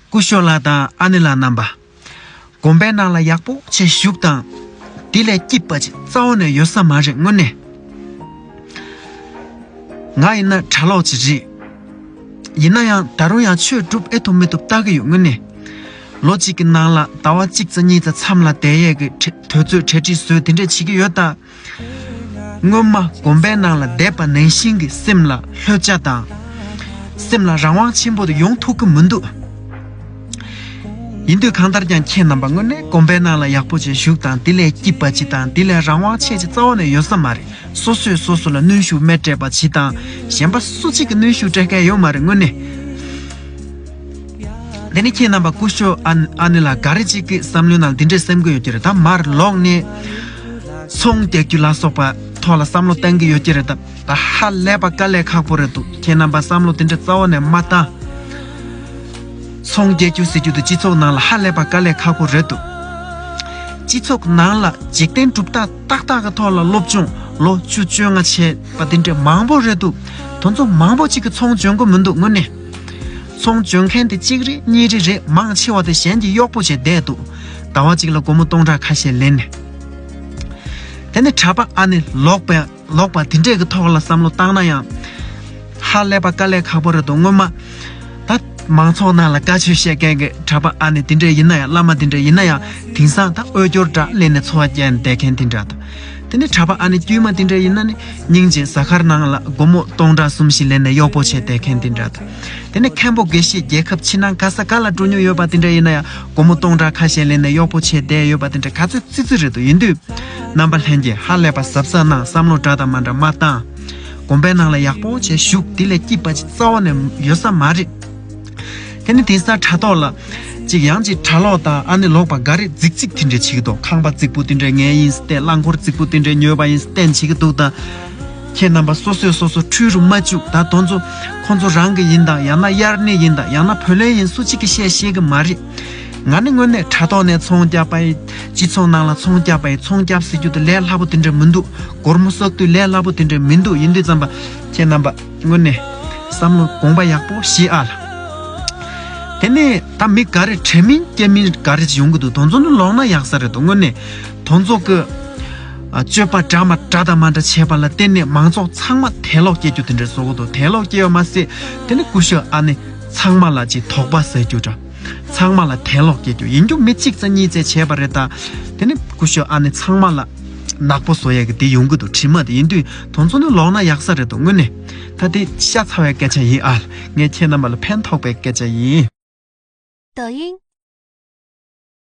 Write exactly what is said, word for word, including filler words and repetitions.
སྐུ་ཞབས་ལགས་དང་ཨ་ནེ་ལགས་རྣམ་པ། དགོན་པའི་ནང་ལ་ཡག་པོ་བྱས་བཞུགས་དང་། དེ་ལས་སྐྱིད་པ་ཅིག་རྩ་བ་ནས་ཡོད་ས་མ་རེད་དངོས་གནས། ང་ཡིན་ན་གྲྭ་ལོག་ཅིག་རེད། ཡིན་ན་ཡང་ད་རུང་ཡང་ཆོས་སྒྲུབ་ཨེ་ཐུབ་མི་ཐུབ་ལྟ་གི་ཡོད་དངོས་གནས། ལོ་གཅིག་གི་ནང་ལ་ཟླ་བ་གཅིག་ཙམ་གཉིས་ཙམ་མཚམས་ལ་བསྡད་ཡས་ཀྱི་གྲ- དུས་ཚོད་གྲ་སྒྲིག་བཟོས་དེ་འདྲས་བྱེད་ཀྱི་ཡོད་ད། སྔོན་མ་དགོན་པའི་ནང་ལ་བསྡད་པ་ནང་བཞིན་གྱི་སེམས་ལ་ལྷོད་ཆ་དང་། སེམས་ལ་རང་དབང་ཆེན་པོ་དེ་ཡོང་ཐུབ་ཀྱི་མི་འདུག་ཡིན་དུས་གང་ལྟར་ཀྱང་ཁྱེད་རྣམ་པ་དངོས་གནས་དགོན་པའི་ནང་ལ་ཡག་པོ་བྱས་བཞུགས་དང་། དེ་ལས་སྐྱིད་པ་ཅིག་དང་། དེ་ལས་རང་དབང་ཆེ་ཅིག་རྩ་བ་ནས་ཡོད་ས་མ་རེད། སོ་སོས་སོ་སོ་ལ་གནོན་ཤུགས་མེད་སྤྲད་པ་ཅིག་དང་། གཞན་པ་སུ་གཅིག་གིས་གནོན་ཤུགས་སྤྲད་མཁན་ཡོད་མ་རེད་དངོས་གནས། དེ་ནི་ཁྱེད་རྣམ་པ་སྐུ་ཞབས་ཨ་ཨ་ནེ་ལགས་ག་རེ་ཅིག་གི་བསམ་བློའི་ནང་འདི་འདྲས་སེམས་ཀྱི་ཡོད་ཀྱི་རེད། ད་མར་ལོག་ནས་ཚོང་རྒྱག་རྒྱུ་ལ་སོགས་པ་ཐོག་ལ་བསམ་བློ་གཏང་གི་ཡོད་ཀྱི་རེད། ད་ད་ཧ་ལས་པ་དཀའ་ལས་ཁག་པོ་རེད་འདུག་ཁྱེད་རྣམ་པ་བསམ་བློ་དེ་འདྲ་རྩ་བ་ནས་མ་བཏང་། ཚོང་རྒྱག་རྒྱུ་ཟེར་རྒྱུ་དེ་སྤྱི་ཚོགས་ནང་ལ་ཧ་ལས་པ་དཀའ་ལས་ཁག་པོ་རེད་འདུག་སྤྱི་ཚོགས་ནང་ལ་འཇིག་རྟེན་གྲུབ་རྟགས་ཏག་ཏག་གི་ཐོག་ལ་སློབ་སྦྱོང་ལོ་བཅུ་བཅོ་ལྔ་བྱས་པ་དེ་འདྲ་མང་པོ་རེད་འདུག་དེ་ཚོ་མང་པོ་ཅིག་གིས་ཚོང་འཇོན་གི་མི་འདུག་དངོས་གནས། ཚོང་འཇོན་མཁན་དེ་གཅིག་རེ་གཉིས་རེ་རེད། མང་ཆེ་བ་དེ་གཞན་གྱི་གཡོག་པོ་བྱས་བསྡད་འདུག་ཟླ་བ་གཅིག་ལ་སྒོར་མོ་སྟོང་ཕྲག་ཁ་ཤས་ལེན་ནས། དེ་ནས་གྲྭ་པ་ཨ་ནེ་ལོག་པའི་ལོག་པ་དེ་འདྲས་ཀྱི་ཐོག་ལ་བསམ་བློ་བཏང་ན་ཡང་། ཧ་ལས་པ་དཀའ་ལས་ཁག་པོ་རེད་འདུག་སྔོན་མ། ད་མང་ཚོགས་ནང་ལ་བཀའ་ཆོས་བཤད་མཁན་གྱི་གྲྭ་པ་ཨ་ནེ་དེ་འདྲས་ཡིན་ན་ཡང་། བླ་མ་དེ་འདྲས་ཡིན་ན་ཡང་། དེང་སང་ད་འོས་སྦྱོར་འདྲ་ལེན་ནས་འཚོ་བ་སྐྱེལ་ནས་བསྡད་མཁན་དེ་འདྲ་དང་། དེ་ནས་གྲྭ་པ་ཨ་ནེ་དཀྱུས་མ་དེ་འདྲས་ཡིན་ན་ནི་སྙིང་རྗེ་གཟའ་སྐར་ནང་ལ་སྒོར་མོ་སྟོང་ཕྲག་གསུམ་བཞི་ལེན་ནས་གཡོག་པོ་བྱས་བསྡད་མཁན་དེ་འདྲ་དང་། དེ་ནས་མཁན་པོ་དགེ་བཤེས་རྒྱལ་ཁབ་ཕྱི་ནང་ག་ས་ག་ལ་འགྲོ་མྱོང་ཡོད་པ་དེ་འདྲ་ཡིན་ན་ཡང་། སྒོར་མོ་སྟོང་ཕྲག་ཁ་ཤས་ལེན་ནས་གཡོག་པོ་བྱས་བསྡད་ཡོད་པ་དེ་འདྲ་ག་ཚོད་ཙི་ཙི་རེད་འདུག་ཡིན་དུས། རྣམ་པ་ལྷན་རྒྱས་ཧ་ལས་པ་གཟབ་གཟབ་གནང་། བསམ་བློ་འདྲ་དང་མ་འདྲ་མ་བཏང་། དགོན་པའི་ནང་ལ་ཡག་པོ་བྱས་བཞུགས། དེ་ལས་སྐྱིད་པ་ཅིག་རྩ་བ་ནས་ཡོད་ས་མ་རེད། དེ་ནི་དེང་སང་དྲ་ཐོག་ལ་ཅིག་ཡང་ཅིག་གྲྭ་ལོག་དང་ཨ་ནེ་ལོག་པ་འགའ་རེ་རྫིག་རྫིག་དེ་འདྲས་བྱེད་ཀྱི་འདུག་ཁང་པ་རྫིག་པོ་དེ་འདྲས་ངའི་ཡིན་བསྟན། རླངས་འཁོར་རྫིག་པོ་དེ་འདྲས་ཉོས་པ་ཡིན་བསྟན་བྱེད་ཀྱི་འདུག་ད་ཁྱེད་རྣམ་པ་སོ་སོས་སོ་སོ་འཁྲུལ་རུ་མ་བཅུག་ད་དེ་ཚོ་ཁོ་ཚོ་རང་གི་ཡིན་དང་། ཡང་ན་དབྱར་གནས་ཡིན་དང་། ཡང་ན་བུ་ལོན་ཡིན། སུ་གཅིག་གིས་བཤད་ཤེས་ཀྱི་མ་རེད། ང་ནི་དངོས་གནས་དྲ་ཐོག་ནས་ཚོང་རྒྱག་པ་ཡིན། སྤྱི་ཚོགས་ནང་ལ་ཚོང་རྒྱག་པ་ཡིན། ཚོང་རྒྱབ་ཟེར་རྒྱུ་དེ་ལས་སླ་པོ་དེ་འདྲ་མི་འདུག་སྒོར་མོ་བསགས་དུས་ལས་སླ་པོ་དེ་འདྲ་མི་འདུག་ཡིན་དུས་ཙམ་པ་ཁྱེད་རྣམ་པ་དངོས་གནས་བསམ་བློ་དགོངས་པ་ཡག་པོ་བཞེས་ཨ་ལ། དེ་ནས་ད་མི་འགའ་རེ་དྲན་མིན་སྐྱེ་མིན་འགའ་རེ་ཅིག་ཡོང་གི་འདུག་དེ་ཚོ་ནི་ལོག་ན་ཡག་ས་རེད་འདུག་དངོས་གནས་དེ་ཚོ་གི་ཨ་སྤྱོད་པ་འདྲ་མ་འདྲ་དང་མ་འདྲ་བྱས་པ་ལ་བརྟེན་ནས་མང་ཚོགས་ཚང་མ་དད་ལོག་སྐྱེ་རྒྱུ་དེ་འདྲ་བཟོ་གི་འདུག་དད་ལོག་སྐྱེ་བ་མ་ཟད། དེ་ནི་སྐུ་ཞབས་ཨ་ནེ་ཚང་མ་ལ་ཅིག་དོགས་པ་ཟ་རྒྱུ་འདྲ། ཚང་མ་ལ་དད་ལོག་སྐྱེ་རྒྱུ་ཡིན་རྒྱུ། མི་གཅིག་ཙམ་གཉིས་ཙམ་བྱས་པ་རེད་ད། དེ་ནི་སྐུ་ཞབས་ཨ་ནེ་ཚང་མ་ལ་ནག་པོ་བཟོ་ཡ་གི་དེ་ཡོང་གི་འདུག་དྲི་མ་དེ་ཡིན་དུས་དེ་ཚོ་ནི་ལོག་ན་ཡག་ས་རེད་འདུག་དངོས་གནས། ད་དེ་ཤ་ཚ་བའི་སྐད་ཆ་ཡིན་ཨ། ངས་ཁྱེད་རྣམ་པ་ལ་ཕན་ཐོགས་པའི་སྐད་ཆ་ཡིན། 抖音